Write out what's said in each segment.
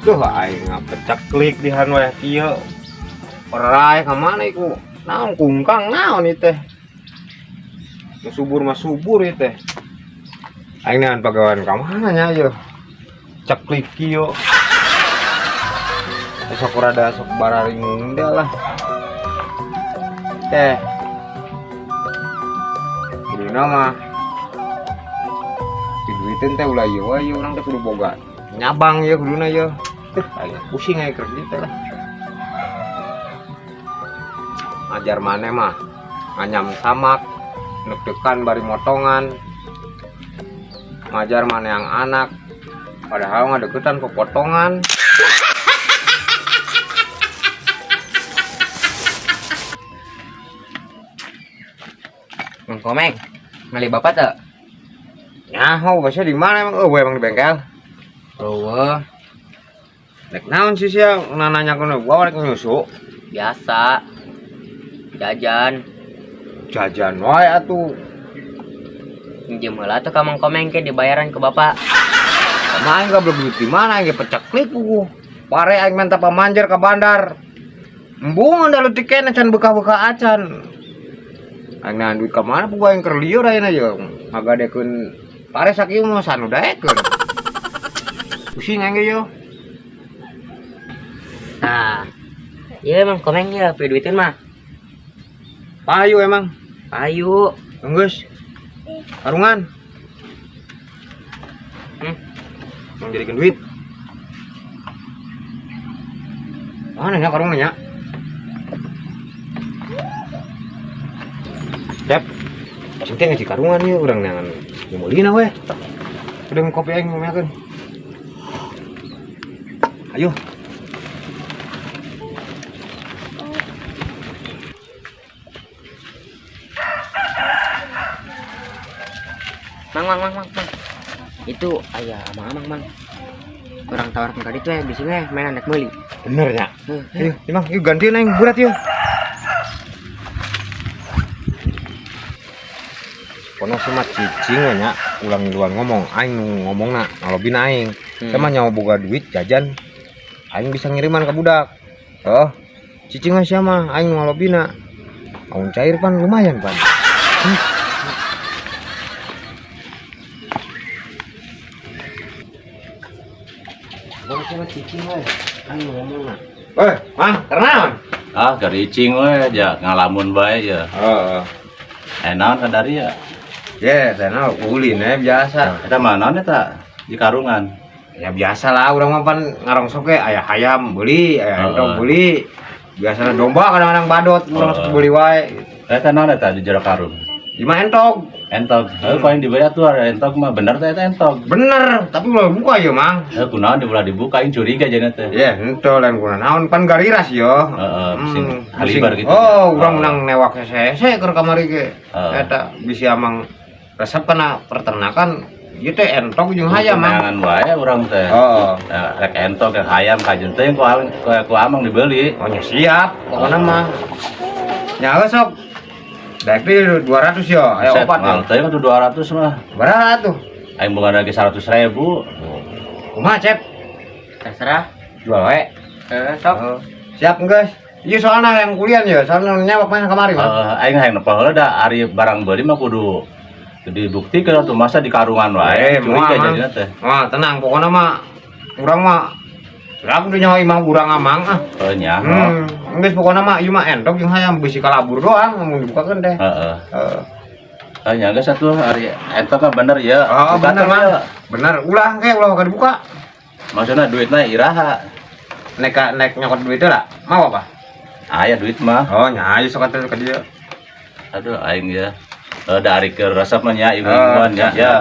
Duh, aing ngapeceklik di han wayah kieu. Perai ka mana iku? Naon kungkang naon ieu teh? Nu subur mah subur ieu teh. Aing neangan pagawean ka mana nya ieu? Ceklik kieu. Sok rada sok bararingung dah lah. Teh. Kuduna mah diduitin teh ulah ieu wae urang teh kudu boga nyabang ya kuduna ieu. Teh aing pusing aing kerja teh lah. Ajar maneh mah nganyam samak, deg-degan bari motongan. Ngajar maneh yang anak padahal ngadeukeutan pepotongan. Mang Komeng, ngali bapak teu? Nyaho, biasanya di mana emang? Oh, emang di bengkel. Eueuh, Rek naon sih sia nanya kono gua rek nyusu. Biasa. Jajan. Jajan wae atuh. Minjem heula tuh ka Mang Komeng ke dibayaran ke bapak. Sama aing goblok duit di mana aing peceklik ku. Pare aing minta pamanjer ke bandar. Embung da leutik keneh can buka-buka acan. Aing nahan duit ka mana puguh aing keur lieur ayeuna ye. Ngagadekeun pare sakieu mah sanu daekeun. Pusing aing ge yo. Nah, iya Mang Komeng ya, pe duitin mah. Payu emang. Payu. Enggeus. Karungan. Yang jadikan duit. Mana nya karungnya nya? Cep. Sing teh ngaji karungan ieu urang neangan nyeulina we. Udah kopi aing ngomeakeun. Ayo. Mang, mang, mang, mang, mang. Itu ayah sama amang, mang. Kurang tawarkan ka ditu ya, bisi we main anak meuli. Bener nya. Heuh. Ayo, emang yuk gantiin aing berat yuk. Kono sih mah cicing we nya, ulang ngiluan ngomong, aing nu ngomongna ngalobina aing. Sama nyawa boga duit jajan, aing bisa ngiriman ke budak. Oh, cicing we sia mah, aing nu ngalobina. Amun cair pan lumayan pan. Kono sih mah cicing we, aing nu ngomongna. Mang, karena? Ah, garicing we, ja ngalamun bae ya. Heeh. Naon ka dari ya? Ya, sana ulin ya biasa. Eta mah naon eta di karungan? Ya biasa lah, urang mah pan ngarongsok ge aya hayam beuli, aya entog beuli. Biasana domba kadang-kadang badot, urang sok beuli wae. Eta naon eta di jero karung? Di mah entog. Entog. Heuh, paling dibeli atuh ada entog mah bener teh eta entog. Bener, tapi ulah buka ieu mang. Heuh, kunaon diulah dibuka aing curiga jana teh. Ya, henteu lain kuna naon pan gariras yo. Heeh, pusing halibar gitu. Oh, urang menang newak hese-hese keur kamari ge. Heeh. Eta bisi amang resep kana peternakan ieu teh entog jeung hayam mang. Neangan wae urang teh. Heeh. Nah, rek entog rek hayam kajeun teh ku amang dibeli. Oh nya siap, pokona mah. Nya geus sok. Daek teh 200 yo, aya Buset, opat. Mahal teh atuh 200 mah. Berapa tuh? Aing boga lagi 100.000. Kumaha, Cep? Terserah. Jual wae. Sok. Oh. Siap, guys. Iya soalnya yang kuliah ya, soalnya nyawa main kamari mah. Heeh, aing hayang nepal heula da ari barang beuli mah kudu dibuktikan atuh masa di karungan wae. Moal, Curiga Mang. jadina teh. Wah, tenang pokoknya mah urang mah aku udah nyawa imah urang amang ah. Heuh nya. Geus pokoknya mah ieu mah entog jeung hayam bisi kalabur doang mun dibukakeun teh. Heeh. Heeh. Heuh nya geus atuh ari entog mah bener ya. Oh, Buka bener teh, mah. ya. Bener, ulah ke ulah ka dibuka. Maksudna duitna iraha. Nek nek nyokot duit lah. Mau apa? Aya duit mah. Oh, nya ayo sok atuh ka dieu. Aduh aing ya. Dari ke resep mah nya ibu-ibuan nya. Siap. Ya.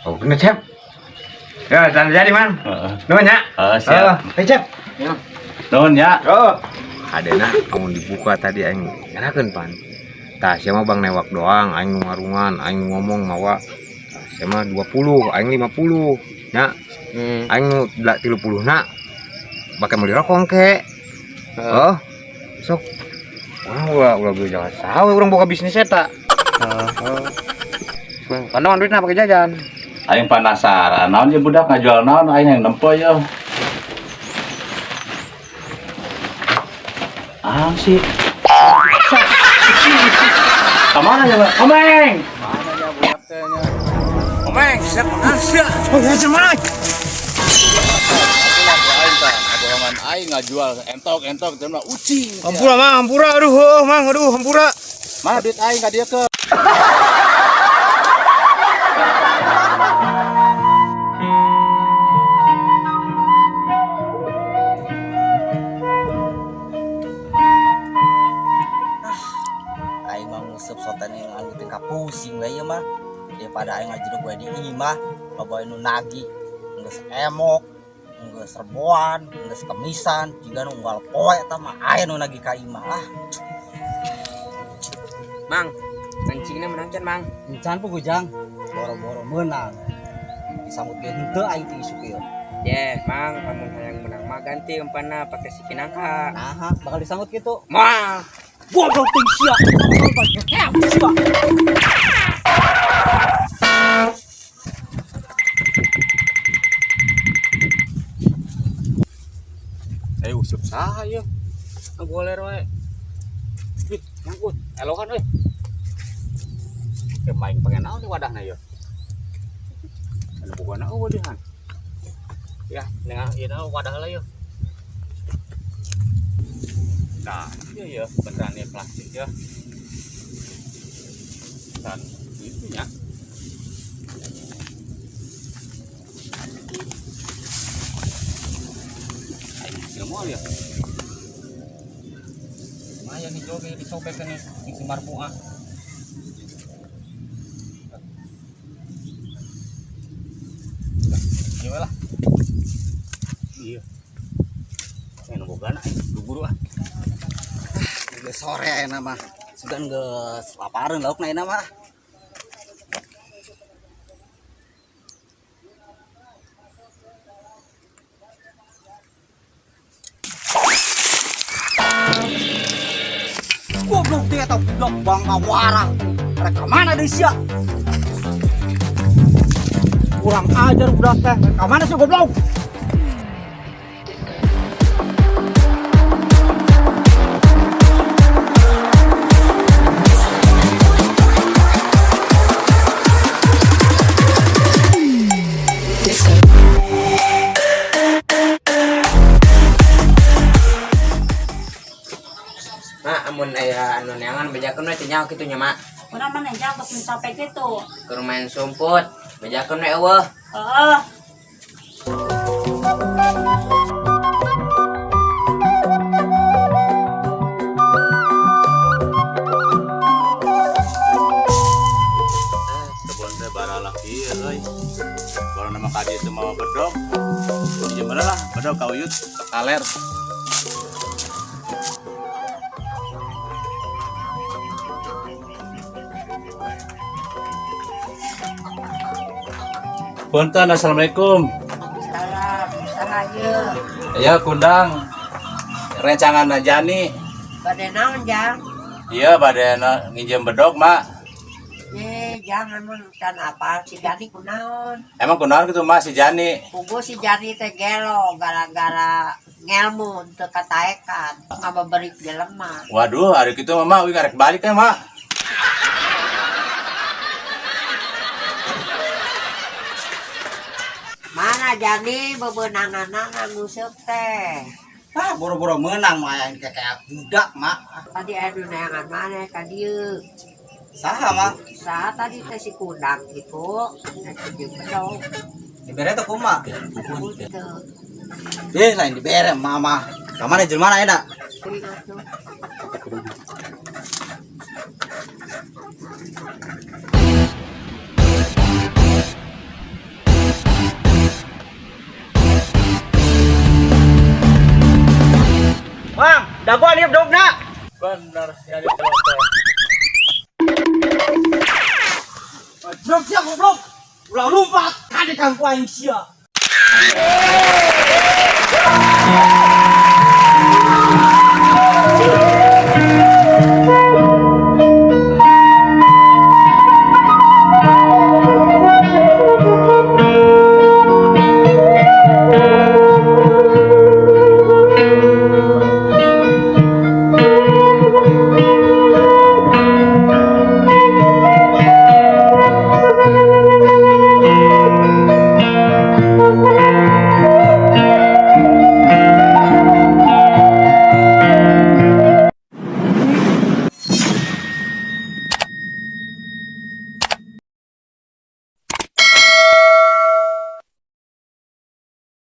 Oh, bener, Cep. Ya, jangan jadi, Man. Heeh. Nuhun nya. Heeh, siap. Hei, Cep. Ya. Nuhun nya. Oh. Adena amun dibuka tadi aing ngerakeun pan. Tah sia mah bang newak doang, aing nu ngarungan, aing nu ngomong mawa. Tah sia mah 20, aing 50. Nya. Aing nu 30 na. Bake meuli rokok engke. Heeh. Oh. Sok. Wah, ulah ulah jangan sawe urang boga bisnis eta. Heeh. Heeh. Kandungan duitna pake jajan. Aing penasaran, naon ye budak ngajual naon aing yang nempo yo. Ah, sih. Kemana ya, Pak? Komeng. Mana ya budak teh nya? Komeng, siap menang. Oh, ya cemang. Bohongan aing ngajual entok entok terus ucing. Hampura mang, hampura aduh, heuh, mang, aduh, hampura. Mana duit aing ka dieu ke? Aing mah nguseup sotan yang anu teh kapusing we ieu mah daripada aing ngajedog we di imah loba nu nagih geus emok geus reboan geus kemisan jiga nu unggal poe eta mah aya nu nagih ka imah lah. Mang, mancingna menang can, Mang. Encan puguh jang boro-boro meunang disambut ge henteu aing teh isuk ieu. Ye, Mang, lamun hayang menang mah ganti umpanna pake siki nangka. Naha bakal disambut kitu? Moal. Goblok ting sia sia. Eh, useup saha ieu? Ah, goler we. Wih, nyangkut. Elokan euy. Ke main pengen naon di wadahna ieu? Anu bogana eueuh dihan. Ya, nengah ieu na wadah heula ieu. Nah, iya ya, beneran nih plastik ya. Dan itu nya. Ayo, ilmu ya. Lumayan nih joge disobek nih si marbuah. Iya lah. Iya. Ini bogana aing buru-buru ah. Geus sore ayeuna mah. Sugan geus lapareun laukna ayeuna mah. Goblok teh eta budak bangka warang. Rek ka mana deui sia? Kurang ajar budak teh. Rek ka mana sih goblok? Mak, amun aya anu neangan bejakeun we teu nyaho kitu nya, Mak. Kunaon maneh jang geus mencapai kitu. Keur main sumput, bejakeun we eueuh. Heeh. Kebon teh baralak ieu euy. Baru nama ka dieu teh mawa bedog. Ieu mana lah, bedog ka uyut, kaler. Punten, assalamualaikum. Salam, saha ieu? Ya kundang rencangan Jani. Bade naon jang? Iya bade nginjem bedog mak. Ye, jang emang can apa si Jani kunaon? Emang kunaon gitu mak si Jani. Pugu si Jani teh gelo gara-gara ngelmu teu kataekan ngabeberik jelema. Waduh, hari gitu mama wih ngarek balik ya mak. Mana Jani bebenanganna nguseup teh. Ah, boro-boro menang mah aing kayak budak mak. Tadi aya nu neangan maneh ka dieu. Saha mak? Saha tadi teh si kundang kitu, rek jeung bedog. Dibere teh kumaha? Teu. Eh, lain dibere mama. Ka mana jelema ayeuna? Teuing atuh. Mang, dagoan ieu bedogna. Bener si Jani teh. Goblok sia goblok. Ulah lompat kade kangku aing sia.